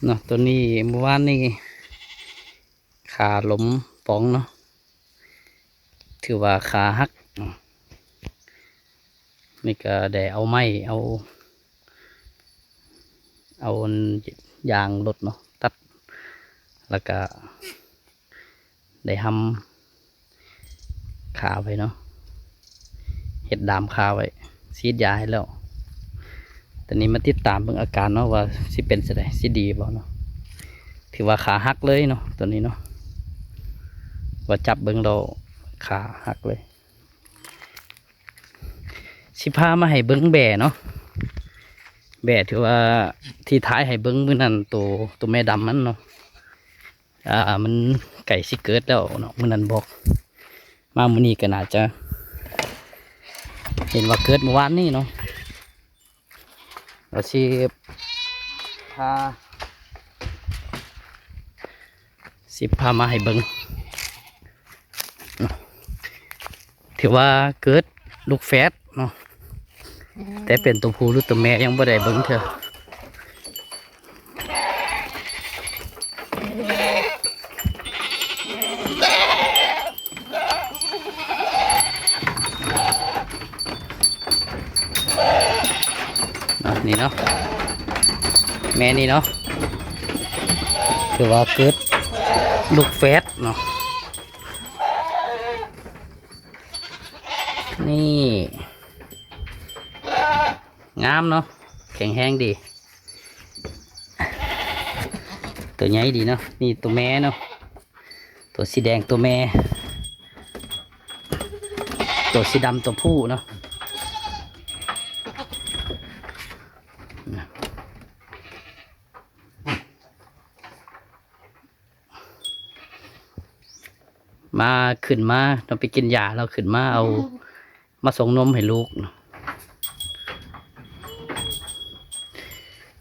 ເນາະ ຕົວນີ້ເມື່ອວານນີ້ຂາລົ້ມປ່ອງເນາະ ຖືວ່າຂາຫັກເນາະ. ນີ້ກໍໄດ້ເອົາໄມ້ ເອົາ ເອົາອັນຢາງລົດເນາະ ຕັດ ແລ້ວກໍ ໄດ້ຫຳຄາໄວ້ເນາະ ເຮັດດາມຄາໄວ້ ສີດຢາໃຫ້ແລ້ວ. ຕອນນີ້ມາຕິດຕາມເບິ່ງອາການເນາະ ວ່າຊິເປັນຈັ່ງໃດ ຊິດີບໍ່ເນາະ. ຖືວ່າຂາຫັກເລີຍເນາະ ຕົວນີ້ເນາະ ວ່າຈັບເບິ່ງແລ້ວຂາຫັກເລີຍ. ຊິພາມາໃຫ້ເບິ່ງແບ້ເນາະ ແບ້ທີ່ວ່າ ທີ່ຖ່າຍໃຫ້ເບິ່ງມື້ນັ້ນ ໂຕ ໂຕແມ່ດຳມັນເນາະ. ອ່າ ມັນໃກ້ຊິເກີດແລ້ວເນາະ ມື້ນັ້ນບອກ ມາມື້ນີ້ກໍໜ້າຈະເຫັນວ່າເກີດມື້ວານນີ້ເນາະ. ກໍຊິພາ ຊິພາມາໃຫ້ເບິ່ງ ຖືວ່າເກີດລູກແຝດເນາະ ແຕ່ເປັນຕົວຜູ້ຫຼືຕົວແມ່ຍັງບໍ່ໄດ້ເບິ່ງເທື່ອ. ເນາະ ນີ້ເນາະ ແມ່ນີ້ເນາະ ຖືວ່າເກີດລູກແຝດເນາະ. ນີ້ ງາມເນາະ ແຂງແຮງດີ ຕົວໃຫຍ່ດີເນາະ. ນີ້ຕົວແມ່ເນາະ ຕົວສີແດງຕົວແມ່ ຕົວສີດຳຕົວຜູ້ເນາະ. ມາ ຂຶ້ນມາເນາະ ໄປກິນຢາແລ້ວຂຶ້ນມາເອົາ ມາສົ່ງນົມໃຫ້ລູກ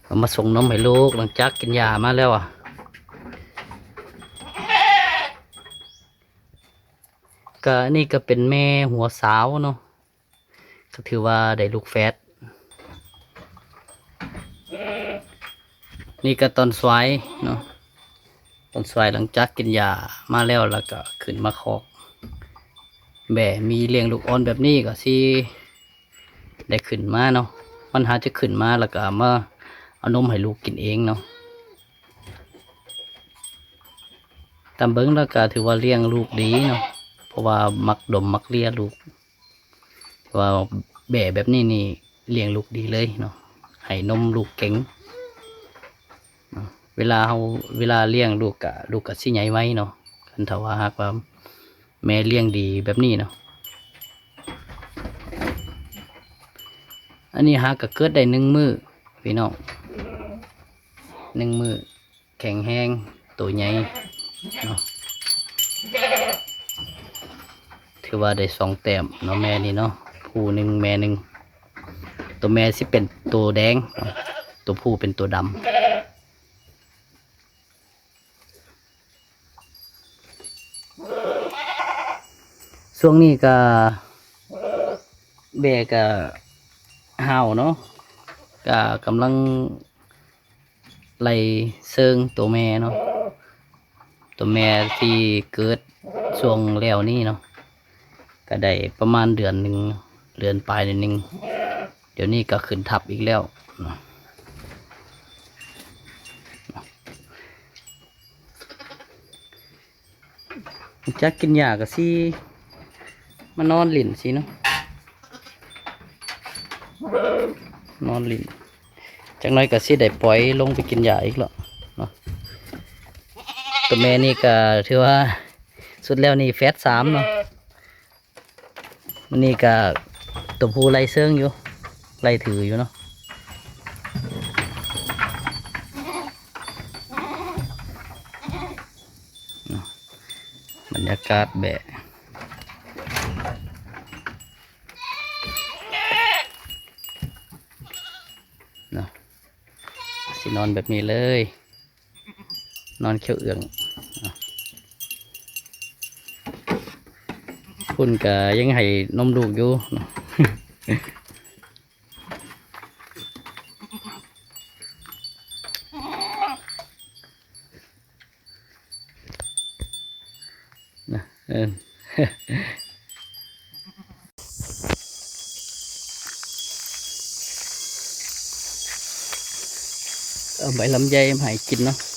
ເອົາມາສົ່ງນົມໃຫ້ລູກ ຫຼັງຈາກກິນຢາມາແລ້ວອະ. ກະນີ້ກະເປັນແມ່ຫົວສາວເນາະ ກໍຖືວ່າໄດ້ລູກແຝດ. ນີ້ກໍຕອນສວາຍເນາະ ຕອນສວາຍຫຼັງຈາກກິນຢາມາແລ້ວ ແລ້ວກໍຂຶ້ນມາຄອກ ແບ້ມີລ້ຽງລູກອ່ອນແບບນີ້ກໍຊິໄດ້ຂຶ້ນມາເນາະ. ມັນຫາຈະຂຶ້ນມາ ແລ້ວກໍເອົາມາເອົານົມໃຫ້ລູກກິນເອງເນາະ. ຕາມເບິ່ງແລ້ວກໍຖືວ່າລ້ຽງລູກດີເນາະ ເພາະວ່າມັກດົມມັກເລຍລູກ. ວ່າແບ້ແບບນີ້ນີ້ລ້ຽງລູກດີເລີຍເນາະ ໃຫ້ນົມລູກເກັ່ງເນາະ. ເວລາເຮົາ ເວລາລ້ຽງລູກກະ ລູກກະຊິໃຫຍ່ໄວເນາະ ຄັນຖ້າວ່າຫາກວ່າແມ່ລ້ຽງດີແບບນີ້ເນາະ. ອັນນີ້ຫາກະເກີດໄດ້ໜຶ່ງມື້ພີ່ນ້ອງ ໜຶ່ງມື້. ແຂງແຮງ ໂຕໃຫຍ່ເນາະ ຖືວ່າໄດ້ສອງແຕ້ມເນາະ ແມ່ນີ້ເນາະ ຜູ້ໜຶ່ງແມ່ໜຶ່ງ. ໂຕແມ່ຊິເປັນໂຕແດງເນາະ ໂຕຜູ້ເປັນໂຕດຳ. ຊ່ວງນີ້ກະ ແບ້ກະຫ້າວເນາະ ກະກຳລັງ ໄລ່ເຊີງໂຕແມ່ເນາະ ໂຕແມ່ທີ່ເກີດຊ່ວງແລ້ວນີ້ເນາະ ກະໄດ້ປະມານເດືອນໜຶ່ງ ເດືອນປາຍໜ້ອຍໜຶ່ງ. ດຽວນີ້ກະຂຶ້ນທັບອີກແລ້ວເນາະ. ຫຼັງຈາກກິນຢາກະຊິມານອນຫຼິ້ນຊີ້ເນາະ ນອນຫຼິ້ນ ຈັກໜ້ອຍກະຊິໄດ້ປ່ອຍລົງໄປກິນຢາອີກແລ້ວເນາະ. ໂຕແມ່ນີ້ກະຖືວ່າສຸດແລ້ວນີ້ແຝດສາມເນາະ. ມື້ນີ້ກະຕົວຜູ້ໄລ່ເຊີງຢູ່ ໄລ່ຖືຢູ່ເນາະ. ບັນຍາກາດແບ້ເນາະ ຊິນອນແບບນີ້ເລີຍ. ນອນຂຽວເອືອງ ພຸ້ນກະຍັງໃຫ້ນົມລູກຢູ່ເນາະ. ເອີ ເອົາໃບລຳໄຍມາໃຫ້ກິນເນາະ.